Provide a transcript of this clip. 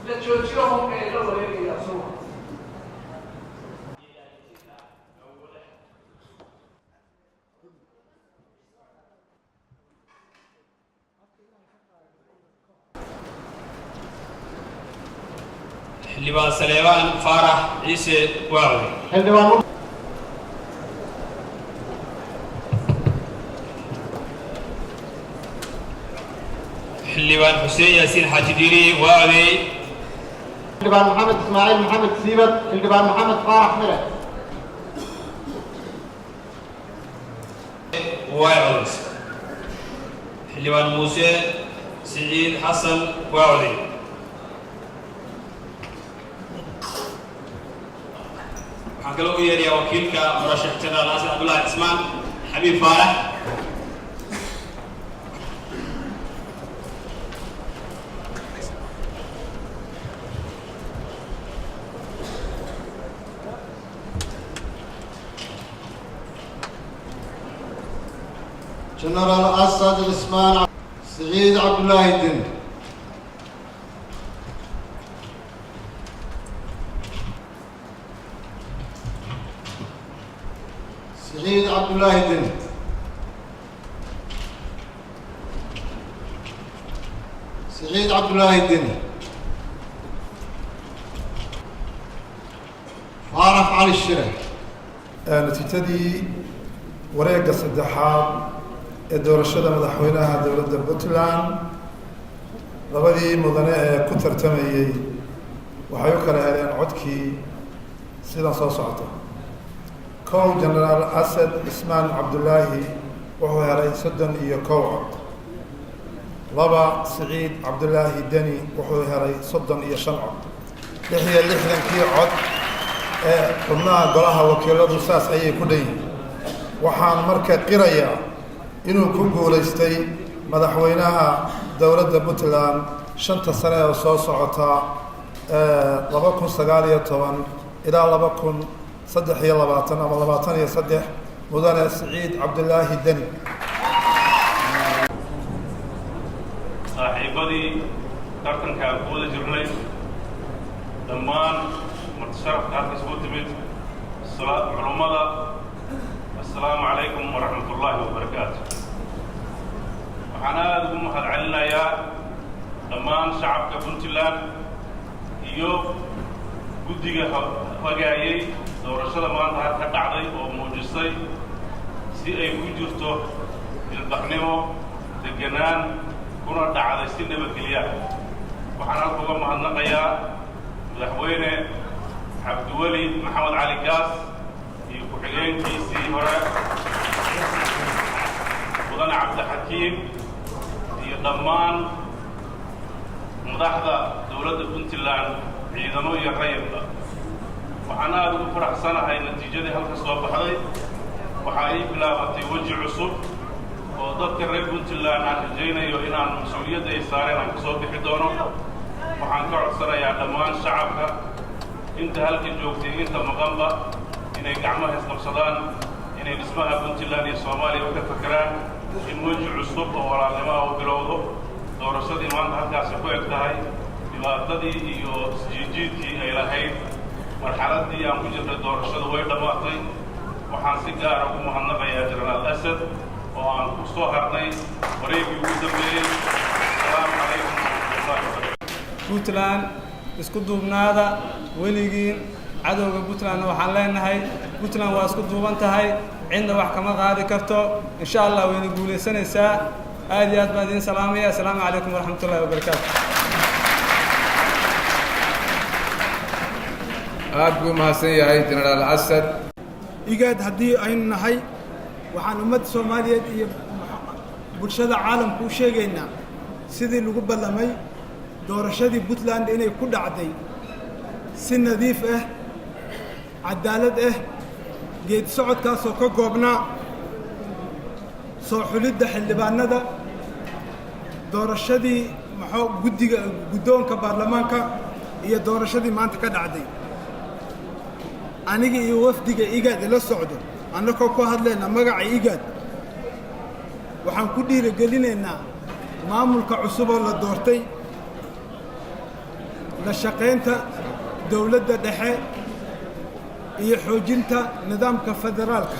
La joojiyo hubka ee la wareegaya suuqa. Xildhibaan Saleebaan Faarax Ciise waa codeeyey. Xildhibaan Xildhibaan Xuseen Yaasiin Xaaji Diiri waa codeeyey. Xildhibaan Maxamed Ismaaciil Maxamed Siibad. Xildhibaan Maxamed Faarax Mire. Way codeysay. Xildhibaan Muuse Siciid Xasan waa codeeyey. Waxaan kaloo u yeerayaa wakiilka murashax Jenaraal Xasan Cabdullaahi Cismaan Xabiib Faarax. Jenaraal Asad Cismaan Siciid Cabdulaahi Deni. Siciid Cabdulaahi Deni. Siciid Cabdulaahi Deni. Faarax Cali Shire. Natiijadii wareegga saddexaad ee doorashada madaxweynaha dowladda Puntland, labadii mudane ee ku tartamayey waxay u kala heleen codkii sidan soo socota: 1, Genaraal Asad Cismaan Cabdulaahi wuxuu helay 31 cod. 2, Siciid Cabdulaahi Deni wuxuu helay 35 cod. 66-kii cod ee xubnaha golaha wakiiladu saas ayay ku dhan yihiin. Waxaan marka qirayaa inuu ku guulaystay madaxweynaha dowladda Puntland 5-ta sane ee soo socota, 2019 ilaa 2023 ama 23, mudane Siciid Cabdulaahi Deni. Saaxiibadii tartanka aan ku wada jirnay, dhammaan martisharafka halka isugu timid, culummada, assalaamu calaykum waraxmat ullaahi wabarakaatu. Waxaan aada ugu mahad celinayaa dhammaan shacabka Puntland iyo guddiga hagaayey doorashada maanta halka dhacday oo muujisay si ay ku jirto ilbaxnimo, deganaan, kuna dhacday si nabadgelya. Waxaan halka uga mahadnaqayaa Madaxweyne Cabdiweli Maxamed Cali Gaas iyo ku-xigeenkiisii hore, mudane Cabdixakiim, iyo dhammaan madaxda dowladda Puntland, ciidamo iyo rayidba. Waxaan aada ugu faraxsanahay natiijadii halka soo baxday. Waxaa ii bilaabatay weji cusub oo dadka reer Puntland aan rajaynayo inaan mas-uuliyadda ay saareen aan ka soo bixi doono. Waxaan ka codsanayaa dhammaan shacabka, inta halka joogtay, inta maqanba, inay gacmaha isqabsadaan, inay dhismaha Puntland iyo Soomaaliya uga fakeraan, in weji cusub oo walaalnimo ah u bilowdo. Doorashadii maanta halkaasi ku eg tahay. Dhibaatadii iyo isjiijiidkii ay lahayd marxaladdii aan ku jirnay doorashadu way dhammaatay. Waxaan si gaara ugu mahadnaqayaa Jenaraal Asad oo aan ku soo harnay wareegii ugu dambeeyey. Asalaamu calaykum waraxmatullahi wabarakatu. Puntland isku duubnaada weligiin. Cadowga Puntlandna waxaan leenahay, Puntland waa isku duuban tahay, cidna wax kama qaadi karto. Insha Allah wayna guulaysanaysaa. Aad iyo aad baan idiin salaamaya. Assalaamu calaykum waraxmatullahi wabarakaatu. Aad buu mahadsan yahay Jenaraal Asad. Igaad haddii aynu nahay, waxaan ummadda Soomaaliyeed iyo bulshada caalamka u sheegaynaa sidii lagu ballamay doorashadii Puntland inay ku dhacday si nadiif ah, cadaalad ah. Geedi socodkaasoo ka goobnaa soo xulidda xildhibaanada, doorashadii maxuu guddiga guddoonka baarlamaanka iyo doorashadii maanta ka dhacday. Aniga iyo wafdiga Igaad ila socdo, annagoo ku hadlayna magaca Igaad, waxaan ku dhiirigelinaynaa maamulka cusub oo la doortay. La shaqaynta dowladda dhexe iyo xoojinta nidaamka federaalka.